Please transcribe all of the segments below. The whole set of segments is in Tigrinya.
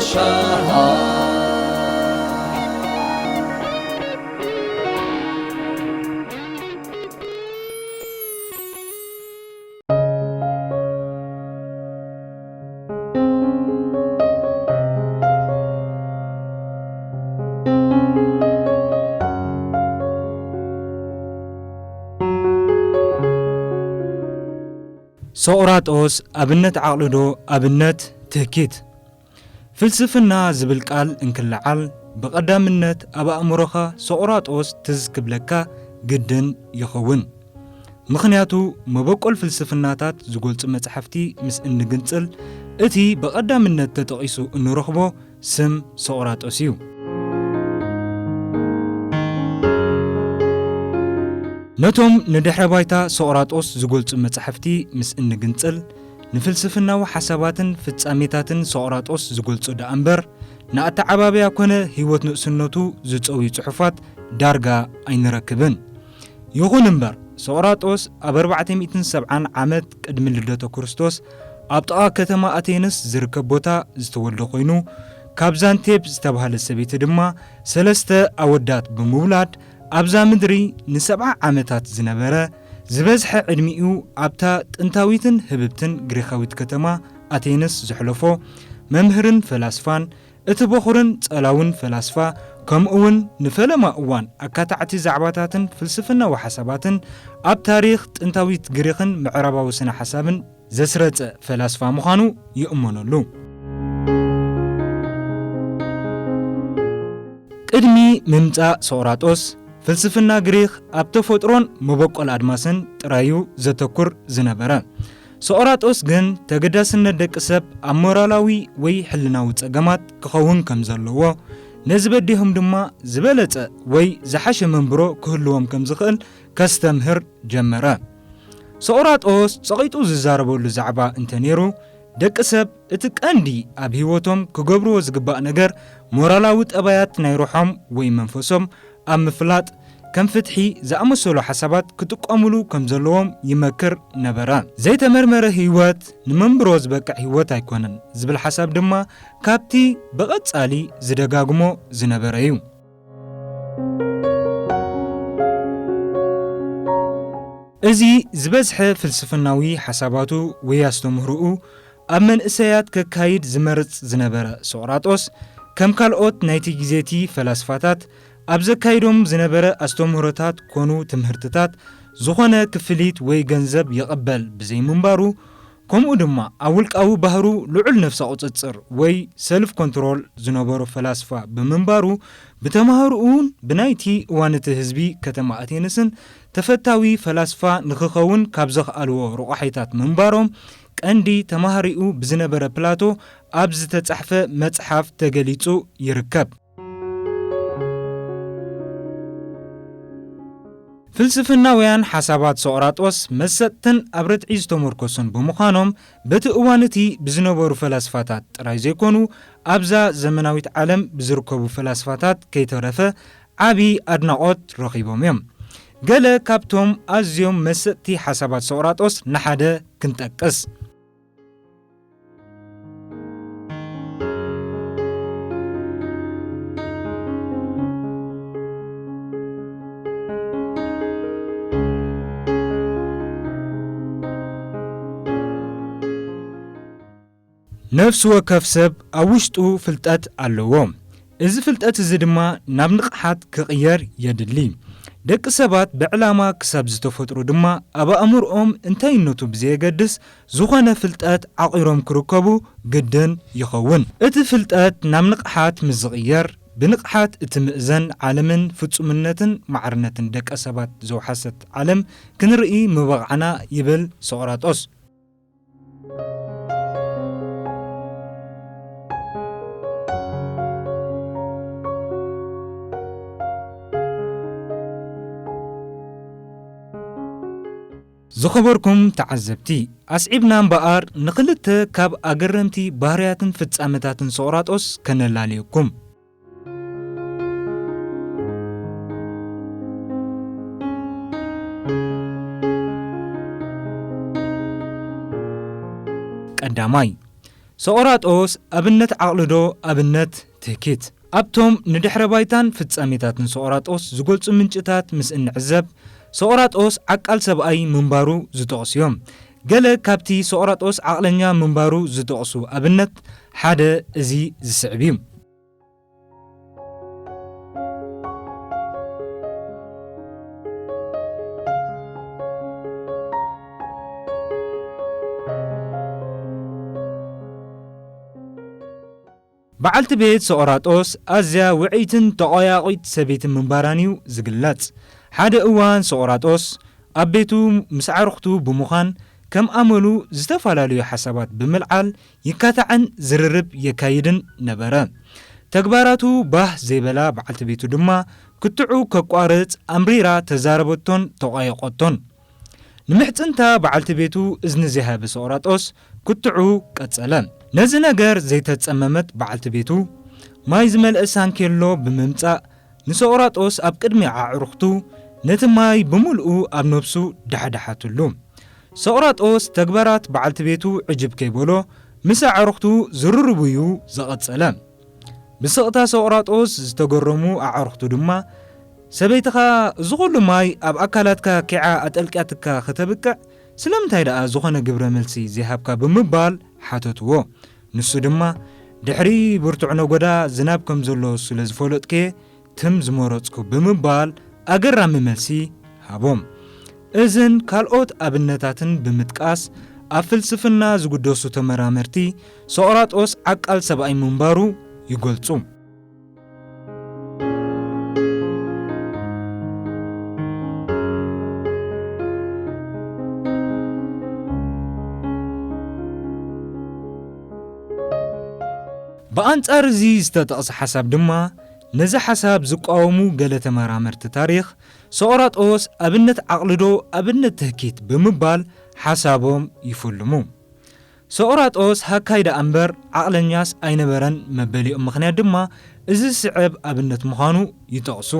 ሻሃ ሶቕራጦስ ኣብነት ዓቕሊ ዶ ኣብነት ትህኪት? ፍልስፍና ዝብል ቃል እንክለዓል፣ ብቐዳምነት ኣብ ኣእምሮኻ ሶቕራጦስ ትዝ ክብለካ ግድን ይኸውን። ምኽንያቱ፣ መበቆል ፍልስፍናታት ዝገልጹ መጻሕፍቲ ምስ እንግንጽል፣ እቲ ብቐዳምነት ተጠቒሱ እንረኽቦ ስም ሶቕራጦስ እዩ። ነቶም ንድሕረ ባይታ ሶቕራጦስ ዝገልጹ መጻሕፍቲ ምስ እንግንጽል፣ ንፍልስፍናዊ ሓሳባትን ፍጻሜታትን ሶቕራጦስ ዝገልጹ ደኣ እምበር፣ ንኣተዓባብያ ኮነ ህይወት ንእስነቱ ዝጸውዩ ጽሑፋት ዳርጋ ኣይንረክብን። ይኹን እምበር፣ ሶቕራጦስ ኣብ ኣርባዕተ ሚእትን ሰብዓን ዓመት ቅድሚ ልደተ ክርስቶስ ኣብ ጥቓ ከተማ ኣቴንስ ዝርከብ ቦታ ዝተወልደ ኮይኑ፣ ካብ ዛንቴብ ዝተባህለት ሰበይቲ ድማ ሰለስተ ኣወዳት ብምውላድ፣ ኣብዛ ምድሪ ንሰብዓ ዓመታት ዝነበረ ዝበዝሐ ዕድሚኡ ኣብታ ጥንታዊትን ህብብትን ግሪኻዊት ከተማ ኣቴንስ ዘሕለፎ፣ መምህርን ፈላስፋን፣ እቲ በኹርን ጸላውን ፈላስፋ፣ ከምኡውን ንፈለማ እዋን ኣካታዕቲ ዛዕባታትን ፍልስፍናዊ ሓሳባትን ኣብ ታሪኽ ጥንታዊት ግሪኽን ምዕራባዊ ስነ ሓሳብን ዘስረጸ ፈላስፋ ምዃኑ ይእመነሉ። ቅድሚ ምምጻእ ሶቕራጦስ፣ ፍልስፍና ግሪኽ ኣብ ተፈጥሮን መበቆል ኣድማስን ጥራዩ ዘተኩር ዝነበረ። ሶቕራጦስ ግን፣ ተገዳስነት ደቂ ሰብ ኣብ ሞራላዊ ወይ ሕልናዊ ጸገማት ክኸውን ከም ዘለዎ፣ ነዚ በዲሆም ድማ ዝበለጸ ወይ ዝሓሸ መንብሮ ክህልዎም ከም ዝኽእል ከስተምህር ጀመረ። ሶቕራጦስ ጸቒጡ ዝዛረበሉ ዛዕባ እንተነይሩ፣ ደቂ ሰብ እቲ ቀንዲ ኣብ ህይወቶም ክገብርዎ ዝግባእ ነገር፣ ሞራላዊ ጠባያት ናይ ሩሖም ወይ መንፈሶም ኣብ ምፍላጥ፣ ከም ፍትሒ ዝኣመሰሉ ሓሳባት ክጥቀሙሉ ከም ዘለዎም ይመክር ነበረ። ዘይተመርመረ ህይወት ንመንብሮ ዝበቅዕ ህይወት ኣይኮነን ዝብል ሓሳብ ድማ ካብቲ ብቐጻሊ ዝደጋግሞ ዝነበረ እዩ። እዚ ዝበዝሐ ፍልስፍናዊ ሓሳባቱ ወይ ኣስተምህሮኡ ኣብ መንእሰያት ከካይድ ዝመርጽ ዝነበረ ሶቕራጦስ፣ ከም ካልኦት ናይቲ ግዜቲ ፈላስፋታት፣ ኣብ ዘካይዶም ዝነበረ ኣስተምህሮታት ኮኑ ትምህርትታት፣ ዝኾነ ክፍሊት ወይ ገንዘብ ይቕበል ብዘይምንባሩ፣ ከምኡ ድማ ኣብ ውልቃዊ ባህሩ ልዑል ነፍሰ ቁጽጽር ወይ ሰልፍ ኮንትሮል ዝነበሮ ፈላስፋ ብምንባሩ፣ ብተማሃሮኡን ብናይቲ እዋን እቲ ህዝቢ ከተማ ኣቴንስን ተፈታዊ ፈላስፋ ንኽኸውን ካብ ዘኽኣልዎ ረቋሒታት ምንባሮም፣ ቀንዲ ተማሃሪኡ ብዝነበረ ፕላቶ ኣብ ዝተጻሕፈ መጽሓፍ ተገሊጹ ይርከብ። ፍልስፍናውያን ሓሳባት ሶቕራጦስ መሰጥትን ኣብ ርትዒ ዝተመርኮሱን ብምዃኖም፣ በቲ እዋን እቲ ብዝነበሩ ፈላስፋታት ጥራይ ዘይኮኑ፣ ኣብዛ ዘመናዊት ዓለም ብዝርከቡ ፈላስፋታት ከይተረፈ ዓቢ ኣድናቖት ረኺቦም እዮም። ገለ ካብቶም ኣዝዮም መሰጥቲ ሓሳባት ሶቕራጦስ ንሓደ ክንጠቅስ። ነፍሲ ወከፍ ሰብ ኣብ ውሽጡ ፍልጠት ኣለዎ። እዚ ፍልጠት እዚ ድማ ናብ ንቕሓት ክቕየር የድሊ። ደቂ ሰባት ብዕላማ ክሳብ ዝተፈጥሩ ድማ፣ ኣብ ኣእምሮኦም እንታይነቱ ብዘየገድስ፣ ዝኾነ ፍልጠት ዓቒሮም ክርከቡ ግድን ይኸውን። እቲ ፍልጠት ናብ ንቕሓት ምስ ዝቕየር፣ ብንቕሓት እትምእዘን ዓለምን ፍጹምነትን ማዕርነትን ደቂ ሰባት ዘውሓሰት ዓለም ክንርኢ ምበቕዓና ይብል ሶቕራጦስ። ዝኸበርኩም ተዓዘብቲ፣ ኣስዒብና እምበኣር ንኽልተ ካብ ኣገረምቲ ባህርያትን ፍጻመታትን ሶቕራጦስ ከነላልየኩም። ቀዳማይ፣ ሶቕራጦስ ኣብነት ዓቕሊ ዶ ኣብነት ትህኪት? ኣብቶም ንድሕረ ባይታን ፍጻሜታትን ሶቕራጦስ ዝገልጹ ምንጭታት ምስ እንዕዘብ፣ ሶቕራጦስ ዓቃል ሰብኣይ ምንባሩ ዝጠቕሱ እዮም። ገለ ካብቲ ሶቕራጦስ ዓቕለኛ ምንባሩ ዝጠቕሱ ኣብነት ሓደ እዚ ዝስዕብ እዩ። በዓልቲ ቤት ሶቕራጦስ ኣዝያ ውዕይትን ተቖያቒት ሰበይቲ ምንባራን እዩ ዝግለጽ። ሓደ እዋን ሶቕራጦስ ኣብ ቤቱ ምስ ኣዕሩኽቱ ብምዃን ከም ኣመሉ ዝተፈላለዩ ሓሳባት ብምልዓል ይካታዕን ዝርርብ የካይድን ነበረ። ተግባራቱ ባህ ዘይበላ በዓልቲ ቤቱ ድማ ክትዑ ከቋርጽ ኣምሪራ ተዛረበቶን ተቋየቖቶን። ንምሕጽንታ በዓልቲ ቤቱ እዝኒ ዘይሃበ ሶቕራጦስ ክትዑ ቀጸለ። ነዚ ነገር ዘይተጸመመት በዓልቲ ቤቱ ማይ ዝመልአ ሳንኬሎ ብምምጻእ ንሶቕራጦስ ኣብ ቅድሚ ኣዕሩኽቱ ነቲ ማይ ብምልኡ ኣብ ነብሱ ዳሕዳሓትሉ። ሶቕራጦስ ተግባራት በዓልቲ ቤቱ ዕጅብ ከይበሎ ምስ ኣዕሩኽቱ ዝርርቡ እዩ ዝቐጸለ። ብስቕታ ሶቕራጦስ ዝተገረሙ ኣዕሩኽቱ ድማ፣ "ሰበይትኻ እዚ ኹሉ ማይ ኣብ ኣካላትካ ኪዓ ኣጠልቅያትካ ከተብቅዕ፣ ስለምንታይ ደኣ ዝኾነ ግብረ መልሲ ዘይሃብካ?" ብምባል ሓተትዎ። ንሱ ድማ፣ "ድሕሪ ብርቱዕ ነጎዳ ዝናብ ከም ዘሎ ስለ ዝፈለጥኩ'የ ትም ዝመረጽኩ" ብምባል ኣገራሚ መልሲ ሃቦም። እዝን ካልኦት ኣብነታትን ብምጥቃስ፣ ኣብ ፍልስፍና ዝግደሱ ተመራመርቲ፣ ሶቕራጦስ ዓቃል ሰብኣይ ምንባሩ ይገልጹ። ብኣንጻር እዚ ዝተጠቕሰ ሓሳብ ድማ፣ ነዚ ሓሳብ ዝቃወሙ ገለ ተመራመርቲ ታሪኽ፣ ሶቕራጦስ ኣብነት ዓቕሊ ዶ ኣብነት ትህኪት ብምባል ሓሳቦም ይፍልሙ። ሶቕራጦስ ሃካይ ደኣ እምበር ዓቕለኛስ ኣይነበረን መበሊኦም ምኽንያት ድማ እዚ ዝስዕብ ኣብነት ምዃኑ ይጠቕሱ።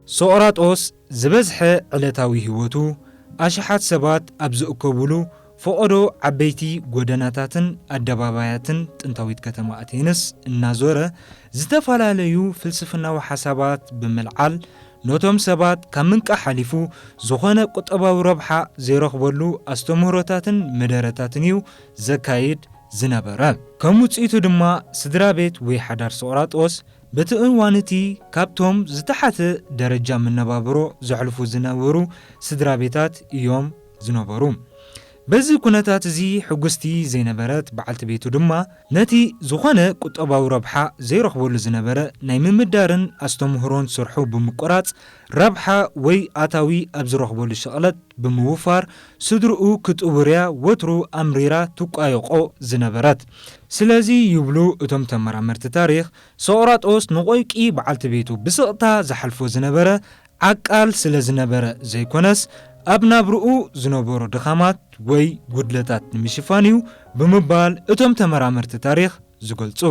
ሶቕራጦስ ዝበዝሐ ዕለታዊ ህይወቱ ኣሽሓት ሰባት ኣብ ዝእከቡሉ ፈቐዶ ዓበይቲ ጎደናታትን ኣደባባያትን ጥንታዊት ከተማ ኣቴንስ እናዞረ ዝተፈላለዩ ፍልስፍናዊ ሓሳባት ብምልዓል ነቶም ሰባት ካብ ምንቃሕ ሓሊፉ ዝኾነ ቁጠባዊ ረብሓ ዘይረኽበሉ ኣስተምህሮታትን መደረታትን እዩ ዘካይድ ዝነበረ። ከም ውጽኢቱ ድማ ስድራ ቤት ወይ ሓዳር ሶቕራጦስ በቲ እዋን እቲ ካብቶም ዝተሓተ ደረጃ መነባብሮ ዘሕልፉ ዝነበሩ ስድራ ቤታት እዮም ዝነበሩ። በዚ ኩነታት እዚ ሕጉስቲ ዘይነበረት በዓልቲ ቤቱ ድማ ነቲ ዝኾነ ቁጠባዊ ረብሓ ዘይረኽበሉ ዝነበረ ናይ ምምዳርን ኣስተምህሮን ስርሑ ብምቁራጽ ረብሓ ወይ ኣታዊ ኣብ ዝረኽበሉ ሸቕለት ብምውፋር ስድርኡ ክጥውርያ ወትሩ ኣምሪራ ትቋየቖ ዝነበረት። ስለዚ ይብሉ እቶም ተመራመርቲ ታሪኽ፣ ሶቕራጦስ ንቆይቂ በዓልቲ ቤቱ ብስቕታ ዝሓልፎ ዝነበረ ዓቃል ስለ ዝነበረ ዘይኮነስ፣ ኣብ ናብርኡ ዝነበሩ ድኻማት ወይ ጉድለታት ንምሽፋን እዩ ብምባል እቶም ተመራመርቲ ታሪኽ ዝገልጹ።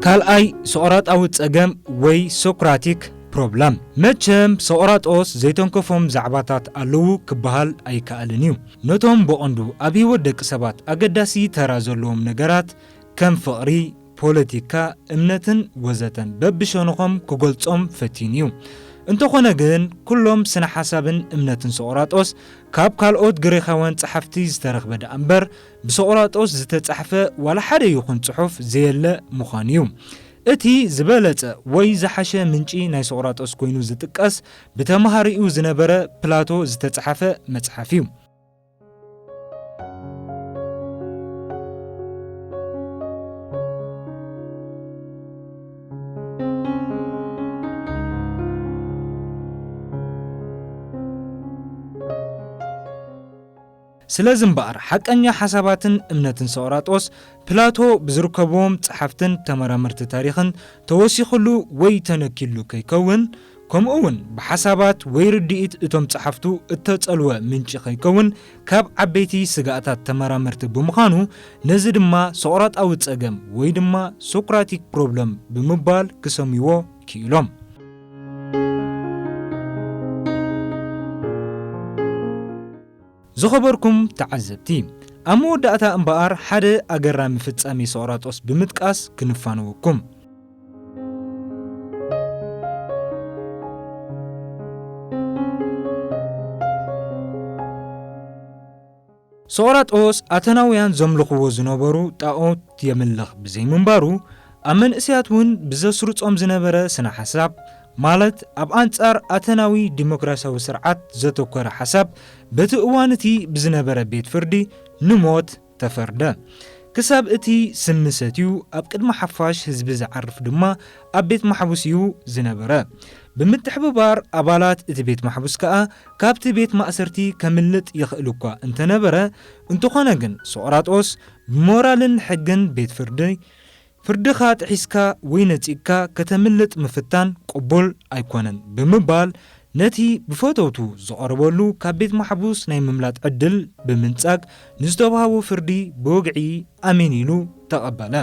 ካልኣይ ሶቕራጣዊ ጸገም ወይ ሶክራቲክ ፕሮብለም። መቸም ሶቕራጦስ ዘይተንከፎም ዛዕባታት ኣለዉ ክበሃል ኣይከኣልን እዩ። ነቶም ብቐንዱ ኣብ ህይወት ደቂ ሰባት ኣገዳሲ ተራ ዘለዎም ነገራት ከም ፍቕሪ፣ ፖለቲካ፣ እምነትን ወዘተን በብሸነኾም ክገልጾም ፈቲኑ እዩ። እንተኾነ ግን ኩሎም ስነ ሓሳብን እምነትን ሶቕራጦስ ካብ ካልኦት ግሪኻውያን ጸሓፍቲ ዝተረኽበ ደኣ እምበር ብሶቕራጦስ ዝተጻሕፈ ዋላ ሓደ ይኹን ጽሑፍ ዘየለ ምዃኑ እዩ። እቲ ዝበለጸ ወይ ዝሓሸ ምንጪ ናይ ሶቕራጦስ ኮይኑ ዝጥቀስ፣ ብተማሃሪኡ ዝነበረ ፕላቶ ዝተጻሕፈ መጽሓፍ እዩ። ስለዚ እምበኣር፣ ሓቀኛ ሓሳባትን እምነትን ሶቕራጦስ፣ ፕላቶ ብዝርከብዎም ጸሓፍትን ተመራመርቲ ታሪኽን ተወሲኹሉ ወይ ተነኪሉ ከይከውን፣ ከምኡ እውን ብሓሳባት ወይ ርድኢት እቶም ጸሓፍቱ እተጸልወ ምንጪ ከይከውን ካብ ዓበይቲ ስጋኣታት ተመራመርቲ ብምዃኑ፣ ነዚ ድማ ሶቕራጣዊ ጸገም ወይ ድማ ሶክራቲክ ፕሮብለም ብምባል ክሰምይዎ ክኢሎም። ዝኸበርኩም ተዓዘብቲ፣ ኣብ መወዳእታ እምበኣር ሓደ ኣገራሚ ፍጻሜ ሶቕራጦስ ብምጥቃስ ክንፋነወኩም። ሶቕራጦስ ኣተናውያን ዘምልኽዎ ዝነበሩ ጣኦት የምልኽ ብዘይምንባሩ፣ ኣብ መንእሰያት እውን ብዘስርጾም ዝነበረ ስነ ሓሳብ፣ ማለት ኣብ ኣንጻር ኣተናዊ ዲሞክራሲያዊ ስርዓት ዘተኮረ ሓሳብ፣ በቲ እዋን እቲ ብዝነበረ ቤት ፍርዲ ንሞት ተፈርደ። ክሳብ እቲ ስሚ ሰትዩ ኣብ ቅድሚ ሓፋሽ ህዝቢ ዝዓርፍ ድማ ኣብ ቤት ማሕቡስ እዩ ዝነበረ። ብምትሕብባር ኣባላት እቲ ቤት ማሕቡስ ከኣ ካብቲ ቤት ማእሰርቲ ከምልጥ ይኽእል እኳ እንተነበረ፣ እንተኾነ ግን ሶቕራጦስ ብሞራልን ሕግን ቤት ፍርዲ፣ ፍርድኻ ጥሒስካ ወይ ነጺግካ ከተምልጥ ምፍታን ቅቡል ኣይኮነን ብምባል፣ ነቲ ብፈተውቱ ዝቐረበሉ ካብ ቤት ማሕቡስ ናይ ምምላጥ ዕድል ብምንጻግ፣ ንዝተዋህቦ ፍርዲ ብወግዒ ኣሜን ኢሉ ተቐበለ።